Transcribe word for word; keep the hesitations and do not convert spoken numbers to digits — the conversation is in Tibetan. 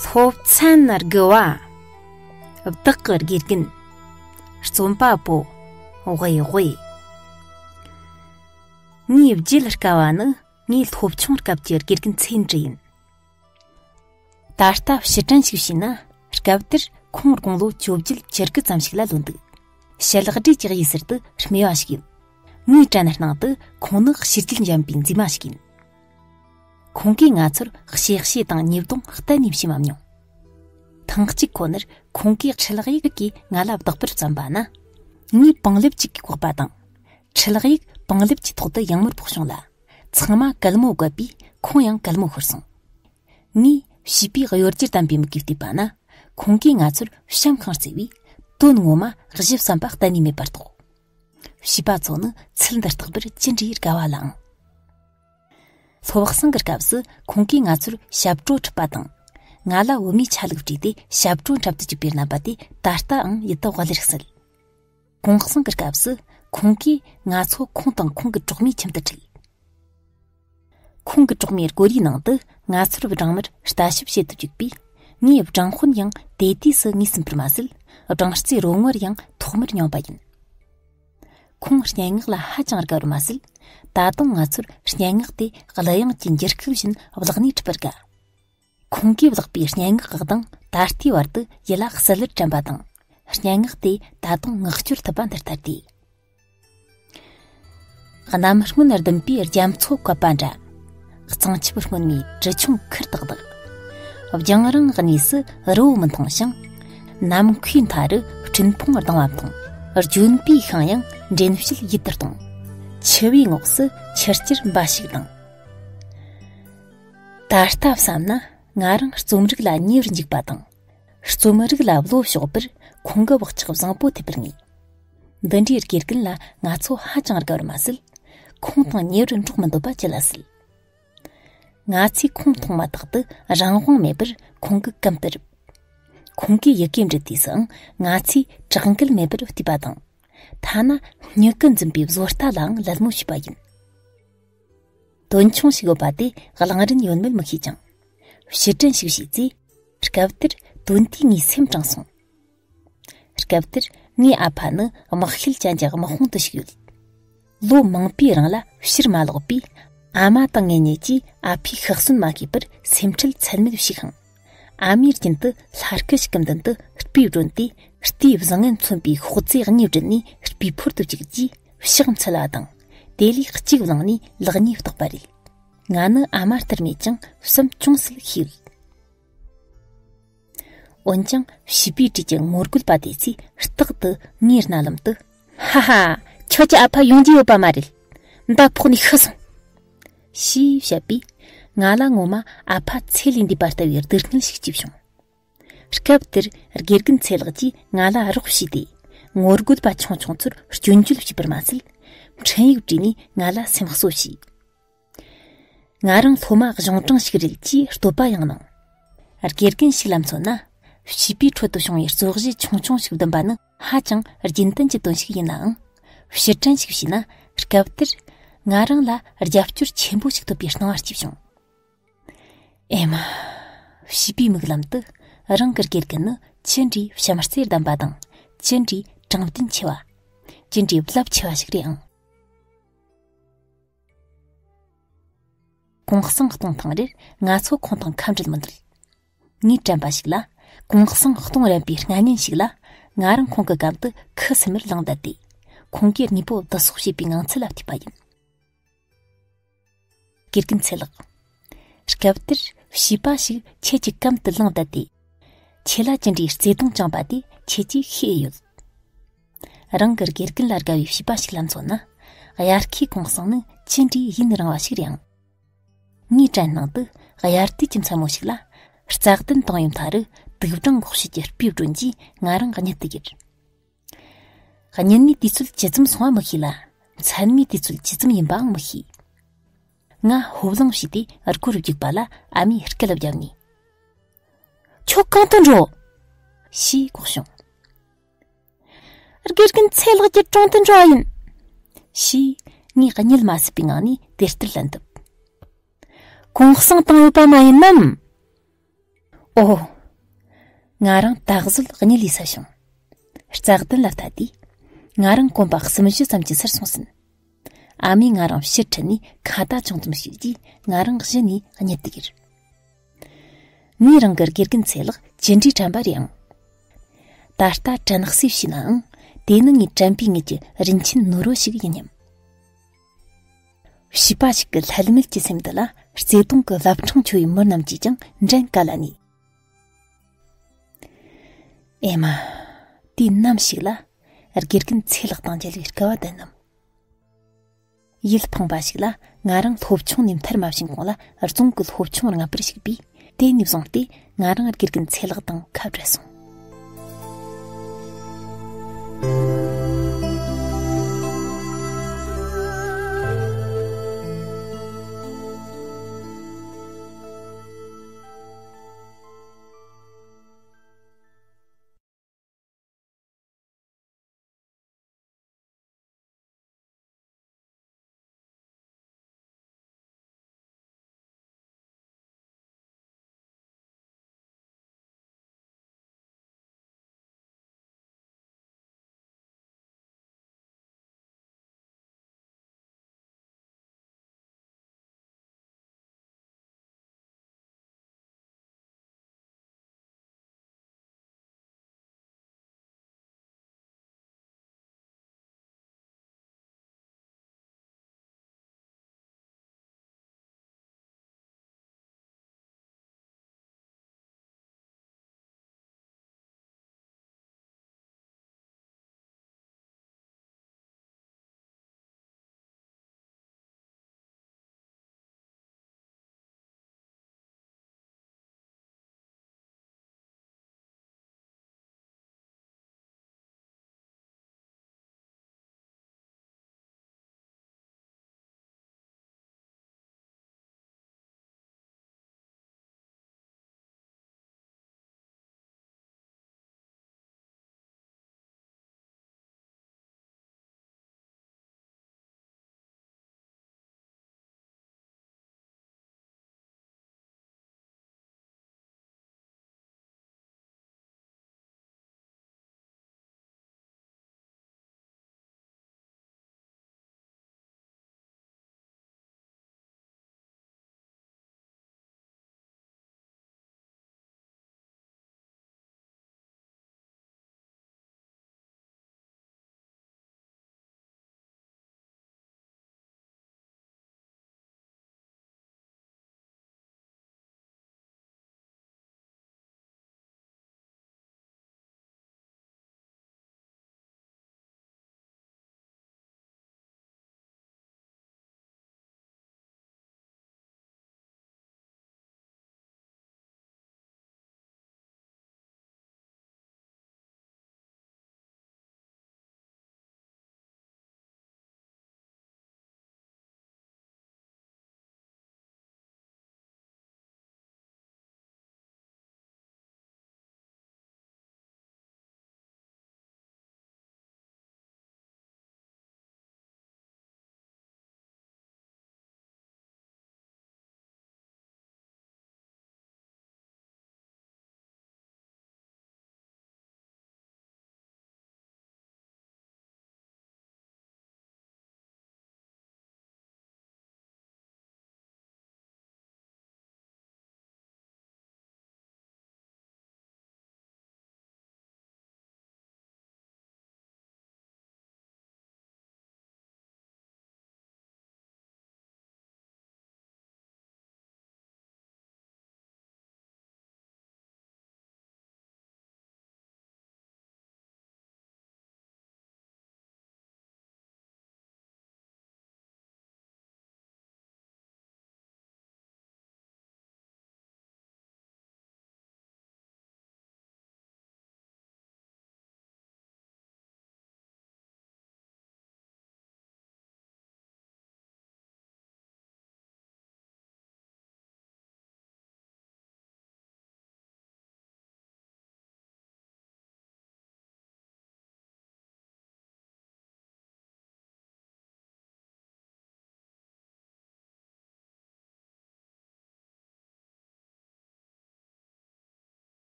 སློབ་ཚན་དགུ་བ། བདག་གི་དགེ་རྒན། རྩོམ་པ་པོ། ཝེ་ཝེ། ངའི་བརྗེད་དཀའ་བ་ནི་ངའི་སློབ་ཆུང་སྐབས་ཀྱི་དགེ་རྒན་ཚེ་འདྲི་ཡིན། ད་ལྟ་ཕྱིར་དྲན་ཞིག་བྱས་ན། སྐབས་དེར་ཁོང་དགུང་ལོ་བཅོ་བརྒྱད་བཅུ་དགུ་ཙམ་ཞིག་ལ་ལོན་འདུག་ཞལ་བགྲེས་ཀྱི་གཡས་ཟུར་དུ་སྨེ་བ་ཞིག་ཡོད། ངའི་དྲན་སྣང་དུ་ཁོང་ནི་ཕྱི་རྒྱལ་འཇམ་པའི་མཛེས་མ་ཞིག་ཡིན། ཁོང་གིས་ང་ཚོར་གཤེ་གཤེ་དང་ཉེས་རྡུང་གཏན་ནས་བྱས་མ་མྱོང་། ཐེངས་གཅིག་ཁོ་ནར་ཁོང་གིས་འཕྲུལ་དབྱིག་གིས་ང་ལ་བདག་པར་བརྩམས་པ་ན། ངས་པང་ལེབ་གཅིག་གིས་བཀག་པ་དང་། འཕྲུལ་དབྱིག་པང་ལེབ་ཀྱི་ཐོག་ཏུ་ཡང་མོར་ཕོག་བྱུང་ལ། ཚང་མ་གད་མོ་བགད་པས་ཁོང་ཡང་གད་མོ་ཤོར་སོང་། ངས་བྱིས་པའི་གཡོ་སྒྱུ་ལྡན་པའི་མིག་གིས་བལྟས་པ་ན། ཁོང་གིས་ང་ཚོར་བྱམས་ཤིང་བརྩེ་བས་དོན་ངོ་མ་གཞི་བསམ་པ་གཏན་ནས་མེད་པར་རྟོགས། བྱིས་པ་ཚོ་ནི་ཚུལ་འདི་རྟག་པར་ཅི་འདྲའི་དགའ་བ་ལའང་། སློབ་གསེང་གི་སྐབས་སུ་ཁོང་གིས་ང་ཚོར་ཞབས་བྲོ་འཁྲབ་པ་དང་། ང་ལ་བུད་མེད་ཆ་ལུགས་སྤྲས་ཏེ་ཞབས་བྲོ་འཁྲབ་ཏུ་བཅུག་པའི་རྣམ་པ་དེ་ད་ལྟའང་ཡིད་དུ་ཝ་ལེར་གསལ། གུང་གསེང་གི་སྐབས་སུ་ཁོང་གིས་ང་ཚོ་ཁོང་དང་ཁོང་གི་གྲོགས་མོའི་ཁྱིམ་དུ་ཁྲིད། ཁོང་གི་གྲོགས་མོའི་སྒོ་རའི་ནང་དུ་ང་ཚོར་སྦྲང་མར་ལྟ་ཞིབ་བྱེད་དུ་བཅུག་པས། ངས་སྦྲང་དཔོན་ཡང་དེ་དུས་སུ་ངོས་ཟིན་པར་མ་ཟད། སྦྲང་རྩིའི་རོ་ངོར་ཡང་ཐོག་མར་མྱོང་པ་ཡིན། ཁོང་སྙན་ངག་ལ་ཧ་ཅང་དགའ་བར་མ་ཟད། ད་དུང་ང་ཚོར་སྙན་ངག་དེ་གླུ་དབྱངས་ཀྱི་འགྱུར་ཁུག་བཞིན་བཀླགས་ནས་འཁྲིད་པར་དགའ། ཁོང་གིས་བཀླགས་པའི་སྙན་ངག་ཁག་དང་ད་ལྟའི་བར་དུ་ཡིད་ལ་གསལ་ལེར་དྲན་པ་དང་། སྙན་ངག་དེ་ད་དུང་ངག་སྐྱོར་ཐུབ་པ་འདི་ལྟར་ཏེ། གནམ་སྔོན་ལྡུམ་པའི་རྒྱ་མཚོ་བཀབ་པ་འདྲ། གཙང་ཆབ་སྔོན་མོའི་གྲི་ཆུང་ཁུར་ཏག་ཏག་རྒྱང་རིང་གནས་སུ་རི་བོ་མི་མཐོང་ཞིང་། ནམ་མཁའི་མཐའ་རུ་སྤྲིན་ཕུང་ལྡང་བ་མཐོང་། ལྗོན་པའི་ཤིང་ཡང་འདྲེན་བྱེད་ཡིད་དུ་གཏོང་། འཆི་བའི་ངོགས་སུ་ཆུ་སྐྱར་འབའ་ཞིག་ལྡང་། ད་ལྟ་བསམ་ན་ང་རང་རྩོམ་རིག་ལ་ཉེ་བར་འཇུག་པ་དང་། རྩོམ་རིག་ལ་བློ་ཕྱོགས་པར་ཁོང་གི་བག་ཆགས་བཟང་པོ་ཐེབས་པར་ངེས། འདི་འདྲའི་དགེ་རྒན་ལ་ང་ཚོ་ཧ་ཅང་དགའ་བར་མ་ཟད། ཁོང་དང་ཉེ་བར་འགྲོགས་མི་འདོད་པ་ཅི་ལ་སྲིད། ང་ཚོས་ཁོང་མཐོང་མ་ཐག་ཏུ་རང་དབང་མེད་པར་ཁོང་གི་གམ་དུ་རུབ། ཁོང་གིས་ཡི་གེ་འབྲི་དུས་སུའང་ང་ཚོས་དྲག་འགུལ་མེད་པར་བལྟས་པ་དང་། ཐ་ན་མྱུ་གུ་འཛིན་པའི་བཟོ་ལྟ་ལའང་ལད་མོ་བྱས་པ་ཡིན། དོན་ཆུང་ཞིག་ཡོད་པ་དེ་གླེང་རིན་ཡོད་མེད་མི་ཤེས་ཀྱང་། ཕྱིར་དྲན་ཞིག་བྱས་ཚེ། སྐབས་དེར་དོན་དེས་ངའི་སེམས་དྲངས་སོང་། སྐབས་དེར་ངའི་ཨ་ཕ་ནི་དམག་ཤེད་ཅན་གྱི་དམག་དཔུང་དུ་ཞུགས་ཡོད། ལོ་མང་པོའི་རིང་ལ་ཕྱིར་མ་ལོག་པས། ཨ་མ་དང་ངེད་གཉིས་ཀྱིས་ཨ་ཕའི་ཤི་གསོན་མ་ཤེས་པར་སེམས་ཁྲལ་ཚད་མེད་བྱས་ཤིང་། ཨ་མའི་རྒྱུན་དུ་ལྷ་སྐུ་ཞིག་གི་མདུན་དུ་སྤོས་བསྒྲོན་ཏེ། རྟའི་བཟང་ངན་མཚོན་པའི་ཤོག་རྫས་གཉིས་བསྒྲིལ་ནས་སྤོས་ཕོར་དུ་བཅུག་རྗེས་ཕྱག་འཚལ་བ་དང་། དེ་ལས་གཅིག་བླངས་ནས་ལག་གཉིས་བཏོགས་པ་རེད། ང་ནི་ཨ་མ་ལྟར་མེད་ཀྱང་བསམ་ཅུང་ཟད་ཤེས་ཡོད། འོན་ཀྱང་བྱིས་པའི་གྲས་ཀྱི་ངོ་རྒོལ་པ་དེ་ཚོས་རྟག་ཏུ་ངའི་རྣ་ལམ་དུ། ཧ་ཧ། ཁྱོད་ཀྱི་ཨ་ཕ་ཡོང་རྒྱུ་ཡོད་པ་མ་རེད། མདའ་ཕོག་ནས་ཤི་སོང་། ཞེས་བཤད་པས། ང་ལ་ངོ་མ་ཨ་ཕ་ཚེ་ལས་འདས་པ་ལྟ་བུའི་སྡུག་བསྔལ་ཞིག་སྐྱེས་བྱུང་། སྐབས་དེར་དགེ་རྒན་ཚེ་ལགས་ཀྱིས་ང་ལ་རོགས་བྱས་ཏེ། ངོ་རྒོལ་པ་ཆུང་ཆུང་ཚོར་སྐྱོན་བརྗོད་བྱས་པར་མ་ཟད། འཕྲིན་ཡིག་བྲིས་ནས་ང་ལ་སེམས་གསོ་བྱས། ང་རང་སློབ་མ་གཞུང་དྲང་ཞིག་རེད་ཅེས་བསྟོད་པ་ཡང་གནང་། དགེ་རྒན་ཞིག་ལ་མཚོན་ན། བྱིས་པའི་ཁྲོད་དུ་བྱུང་བའི་རྩོད་གཞི་ཆུང་ཆུང་ཞིག་བསྡུམས་པ་ནི་ཧ་ཅང་རྒྱུན་ལྡན་གྱི་དོན་ཞིག་ཡིན་ནའང་། ཕྱིར་དྲན་ཞིག་བྱས་ན། སྐབས་དེར་ང་རང་ལ་རྒྱབ་སྐྱོར་ཆེན་པོ་ཞིག་ཐོབ་པའི་སྣང་བ་སྐྱེས་བྱུང་། ཨེ་མ། བྱིས་པའི་མིག་ལམ་དུ་རང་གི་དགེ་རྒན་ནི་ཅི་འདྲའི་བྱམས་བརྩེ་ལྡན་པ་དང་། ཅི་འདྲའི་དྲང་བདེན་ཆེ་བ། ཅི་འདྲའི་རླབས་ཆེ་བ་ཞིག་རེད་ཨང་། གུང་སེང་གཏོང་ཐེངས་རེར་ང་ཚོ་ཁོང་དང་ཁ་འབྲལ་མི་འདོད། ངས་དྲན་པ་ཞིག་ལ། གུང་སེང་གཏོང་རན་པའི་སྔ་ཉིན་ཞིག་ལ། ང་རང་ཁོང་གི་གམ་དུ་ཁུ་སིམ་མེར་ལངས་བསྡད་དེ། ཁོང་གིས་དངོས་པོ་བསྡུ་གསོག་བྱེད་པའི་ངང་ཚུལ་ལ་བལྟས་པ་ཡིན། དགེ་རྒན་ཚེ་ལགས། སྐབས་དེར་བྱིས་པ་ཞིག་ཁྱེད་ཀྱི་གམ་དུ་ལངས་བསྡད་དེ། ཁྱེད་ལ་ཅི་འདྲའི་བརྩེ་དུང་བཅངས་པ་དེ་ཁྱེད་ཀྱིས་ཤེས་ཡོད། རང་གི་དགེ་རྒན་ལ་དགའ་བའི་བྱིས་པ་ཞིག་ལ་མཚོན་ན། དབྱར་ཁའི་གུང་སེང་ནི་ཅི་འདྲའི་ཡུན་རིང་བ་ཞིག་རེད་ཨང་། ངའི་དྲན་སྣང་དུ་དབྱར་དུས་ཀྱི་མཚན་མོ་ཞིག་ལ། རྩྭ་གདན་གཏོང་ཡུལ་མཐའ་རུ་དུག་སྦྲང་འགོག་བྱེད་ཀྱི་སྤོས་བསྒྲོན་གྱིས་ང་རང་གཉིད་དུ་ཡུར། གཉིད་མའི་དུས་ཚོད་ཇི་ཙམ་སོང་བ་མི་ཤེས་ལ། མཚན་མོའི་དུས་ཚོད་ཇི་ཙམ་ཡིན་པའང་མི་ཤེས། ང་ཧོབ་ལངས་བྱས་ཏེ་སྒོར་རྒྱུག་པ་ལ་ཨ་མས་སྐད་བརྒྱབ་ནས། ཁྱོད་གང་དུ་འགྲོ། ཞེས་བཀོག་བྱུང་། དགེ་རྒན་ཚེ་ལགས་ཀྱི་དྲུང་དུ་འགྲོ་བ་ཡིན། ཞེས་ངས་གཉིད་མ་སད་པའི་ངང་ནས་དེ་ལྟར་ལན་བཏབ། གུང་སེང་བཏང་ཡོད་པ་མ་ཡིན་ནམ། ཨོ། ང་རང་ད་གཟོད་གཉིད་ལས་སད་བྱུང་། རྩྭ་གདན་ལ་ལྟ་དུས། ང་རང་གོམ་པ་གསུམ་བཞི་ཙམ་གྱི་ཚུར་སོང་ཟིན། ཨ་མས་ང་རང་ཕྱིར་ཁྲིད་ནས་ཁ་ཏ་ཅུང་ཙམ་ཞིག་རྒྱས། ང་རང་གཞི་ནས་གཉིད་དུ་གྱུར། ངས་རང་གི་དགེ་རྒན་ཚེ་ལགས་ཇི་འདྲའི་དྲན་པ་རེད་ཨང་། ད་ལྟ་དྲན་གསོས་བྱས་ནའང་། དེ་ནི་ངའི་དྲན་པའི་ངོས་ཀྱི་རིན་ཆེན་ནོར་བུ་ཞིག་ཡིན་སྙམ། བྱིས་པ་ཞིག་གི་ལྷད་མེད་ཀྱི་སེམས་འདི་ལ། བརྩེ་དུང་གི་རླབས་ཕྲེང་འཕྱོ་བའི་མི་རྣམས་ཀྱིས་ཀྱང་འགྲན་ག་ལ་ནུས། ཨེ་མ། དུས་ནམ་ཞིག་ལ་དགེ་རྒན་ཚེ་ལགས་དང་མཇལ་བའི་སྐལ་བ་ལྡན་ནམ། ཡིད་ཕངས་པ་ཞིག་ལ། ང་རང་སློབ་ཆུང་ནས་མཐར་མ་ཕྱིན་གོང་ལ། རྫོང་གི་སློབ་ཆུང་ལྔ་པར་ཞུགས་པས། དེ་ནས་བཟུང་སྟེ་ང་རང་དགེ་རྒན་ཚེ་ལགས་དང་ཁ་བྲལ་སོང་